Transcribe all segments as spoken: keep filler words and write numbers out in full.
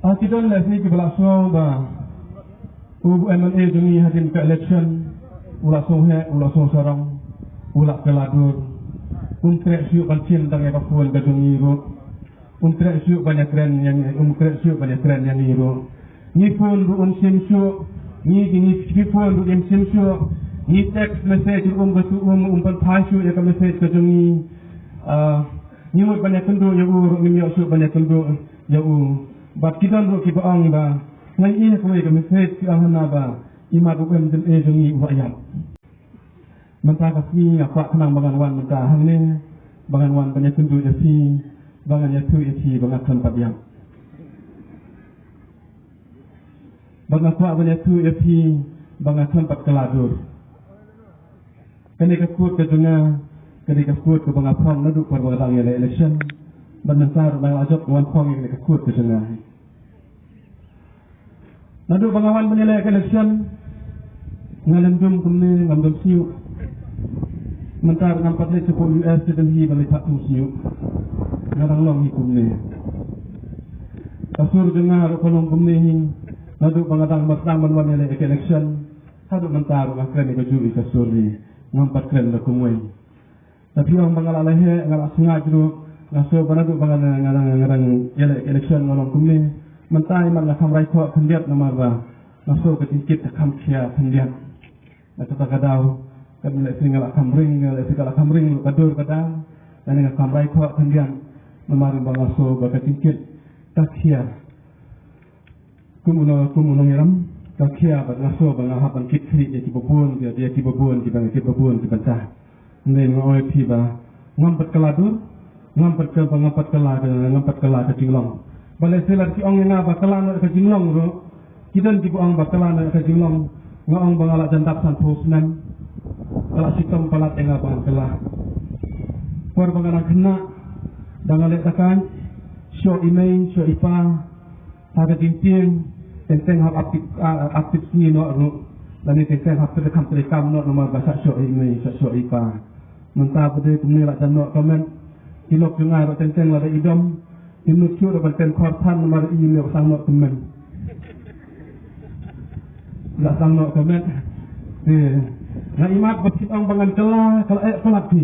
Ah, ki don lehse kiba la sngew ba u M L A jong ngi hadien ka election u la sngew heh, u la sngew sarong, u la kylla dur. Um treh shuh ban shim tang ïa ka phone ka jong ngi ruh. Um treh shuh ban ïakren ïa ngi, um treh shuh ban ïakren ïa ngi ruh. Ngi phone ruh um shim shuh, ngi, ngi, ngi phone ruh um shim shuh. Ngi text message ruh um, ka shu um, um pynphai shuh ïa ka message ka jong ngi. Ah, ngi mut ban ïakynduh ïa u ruh ngim ïoh shuh ban ïakynduh ïa u. Bad ki don ruh kiba ong ba nga ïohi ïa kawei ka message ki ong hana ba i mat u M L A jong ngi u la ïap. Mynta ka sngi nga kwah khnang ba ngan wan mynta hangne, ba ngan wan ban ïakynduh ïa phi, ba ngan ïathuh ïa phi ba nga khlem pat ïap. Ba nga kwah ban ïathuh ïa phi ba nga khlem pat kylla dur. Kane ka code ka jong nga, kane ka code kaba nga phong naduh por ba nga dang ïaleh election. Bad mynta ruh nga la jop wan phong ïa kane ka code ka jong nga. Naduh ba nga wan ban ïaleh ka election, nga leh dum kumne, ngam dum sniew. Mynta ruh ngam pat leit shapoh U S, sha Delhi ban leit phah thung sniew. Nga dang long hi kumne. Ka sur jong nga ruh ka long kumne hi. Naduh ba nga dang, ba sdang ban wan ïaleh ka election, haduh mynta ruh nga kren ïa kajuh hi ka sur hi. Ngam pat kren da kumwei. Te phi ong ba nga la leheh, nga la sngaid ruh, nga sngew ba naduh ba nga, nga, nga, nga dang ïaleh election nga long kumne. Mynta i mat nga kham rai thoh khyndiat namar ba nga sngew ka jingkit ka kham khia khyndiat. Nga kata ka daw, ka lehse nga la kham ring, lehse ka la kham ring ruh ka dur ka dar. Lane nga kham rai thoh khyndiat namar ba nga sngew ba ka jingkit ka khia. Kum u nong, kum u nongïalam, ka khia bad nga sngew ba nga hap ban kit khlieh ïa kiba bun, ïa, ïa kiba bun, kiba, ïa kiba bun, kiba bun. Hynrei nga ong ïa phi ba ngam pat kylla dur, ngam pat kylla, ngam pat kylla, ngam pat kylla ka jinglong. Ba lehse lada ki ong ïa nga ba kylla noh ka jinglong ruh, ki don kiba ong ba kylla noh ka jinglong, nga ong ba nga la jan dap sanphew snem, ka la shitom palat ïa nga ba ngan kylla. Por ba nga dang khynnah, dang nga leh dakaid, shoh i mei, shoh i pa, ha ka jingtieng, teng teng hap ap tip, ah, ap tip sngi noh ruh. Lane teng teng hap trei kam, trei kam noh namar ba shah shoh i mei, shah shoh i pa. Mynta pat de kumne la jan noh ka met. Ki lok jong nga ruh teng teng lada i dom, im nud shuh ruh ban ten khor than namar i mei ba sdang noh ka met. La sdang noh ka met. Te nga imat ba phi ong ba ngan kylla, ka la eh palat phi.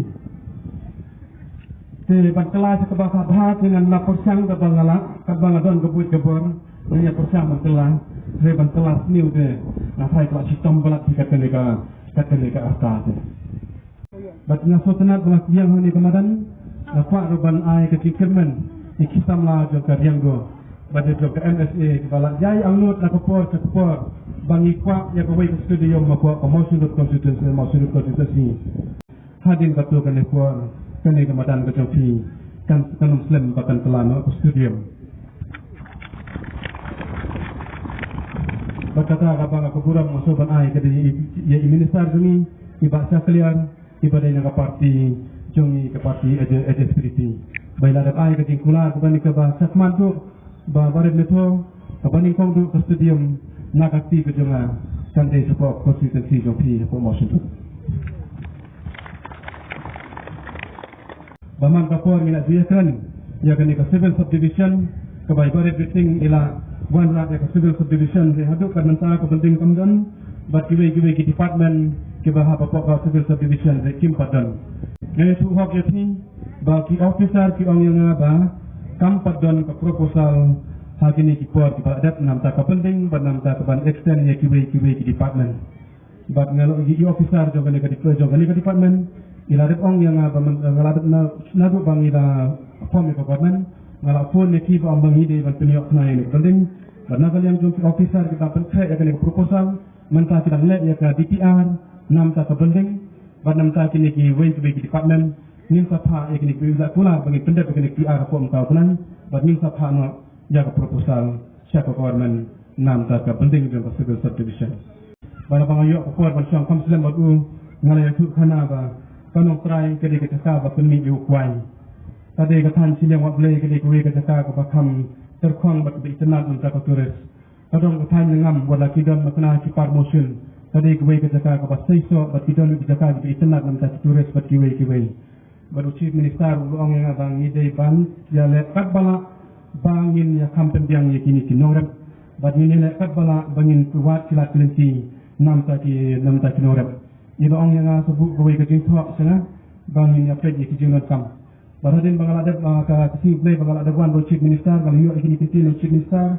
Te ban kylla sha kaba kha bha te ngan la pyrshang da ba nga la, katba nga don ka buit ka bor, ngan ïa pyrshang ban kylla, te ban kylla sniew te nga tharai ka la shitom palat phi kat kane ka, kat kane ka rta te. Bad nga sngewtynnat ba nga ïeng hangne ka madan, nga kwah ruh ban ai ka jingkyrmen ïa ki samla jong ka Riangdo bad ïa jong ka M S A ba la ïai angnud na ka por sha ka por ba ngi kwah ïa kawei ka stadium hapoh ka Mawshynrut constituency, Mawshynrut constituency. Hadien katto katne por, kane ka madan ka jong phi kan, kan ym slem ba kan kylla noh ka stadium. Bad kata kaba nga ka burom nga sngewbha ban ai ka dei ïa i minister jong ngi, i Bah Shakliar, iba dei na ka party jong ngi, ka party H S P D P. Ba i la dep ai ka jingkular kaba, kaba shakhmat ruh ba Bah Ritmit, kaba nyngkong ruh ka stadium na ka kti ka jong nga kan dei shapoh constituency jong phi hapoh Mawshynrut. Ba man ka por ngi la ju ïakren ïa kane ka civil subdivision, kaba i Bah Ritmit i la wanrah ïa ka civil subdivision, te haduh katne mynta ka building kam don, bad kiwei kiwei ki department kiba hap hapoh ka civil subdivision te kim pat don. Nga ïathuh hok ïa phi ba ki officer ki ong ïa nga ba kam pat don ka proposal ha kine ki por kiba la dep, na bynta ka building bad na bynta ka ban extend ïa kiwei kiwei ki department. Bad nga la ïohi i officer jong kane ka dep-, jong kane ka department i la dep ong ïa nga ba man, nga la dep na, naduh ba ngi la form ïa ka government, nga la phone ïa ki ba ong ba ngi dei ban pynïoh khnai ïa kane ka building. Bad na ka liang jong ki officer ki dang pynkhreh ïa kane ka proposal, mynta ki dang leh ïa ka D P R na bynta ka building. Bad na bynta kine kiwei kiwei ki department ngin sa phah ïa kine kiwei, la kular ba ngin pyndep ïa kine ki D P R hapoh mynta u bnai. Bad ngin sa phah noh ïa ka proposal sha ka government na bynta ka building jong ka civil subdivision. Bad haba nga ïoh ka por ban shong kham slem bad u, nga la ïathuh khana ba ka Nongtrai ka dei ka jaka ba kynmiet ïa u kwai. Ka dei ka thaiñ shiliang Wah Blei, ka dei kawei ka jaka kaba kham tyrkhong bad kaba itynnad na bynta ka tourist. Ka don ka thaiñ Lyngngam, wat la ki don na kane ki park Mawshynrut, ka dei kawei ka jaka kaba seisoh bad ki don ki jaka kiba itynnad na bynta ki tourist bad kiwei kiwei. Bad u Chief Minister u la ong ïa nga ba ngi dei ban ïaleh katba lah ba ngin ïa kham pynbiang ïa kine ki nongrep. Bad ngin ïa leh katba lah ba ngin wad ki lad ki lynti namta ki, namta ki nongrep. Ïa ba ong ïa nga sa buh kawei ka jingthoh sha nga ba ngin ïa peit ïa ki jingdonkam. Bad hadien ba nga la dep, ah, ka, ka sngi Blei ba nga la dep wan bad u Chief Minister, nga la ïoh ïa kine ki ktien u Chief Minister.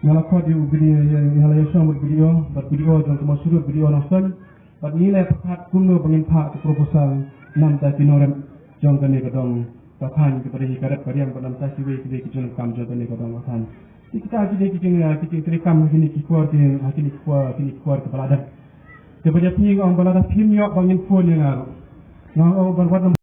Nga la khot ïa u B D O, ïa, nga la ïashong bad u B D O, bad B D O jong ka Mawshynrut, B D O Nongstoiñ. Bad ngi la pyrkhat kumno ba ngin phah ka proposal namta ki nongrep jong kane ka dong ka thaiñ, kaba dei ka rep ka riang bad namta kiwei kiwei ki jingdonkam jong kane ka dong ka thaiñ. Te kita ki dei ki jing, ki jingtreikam ha kine ki por ki, ha kine ki por, kine ki por kiba la dep. Te ba ïa phi nga ong ba lada phim ïoh ba ngin phone ïa nga ruh. Nga ong ba wat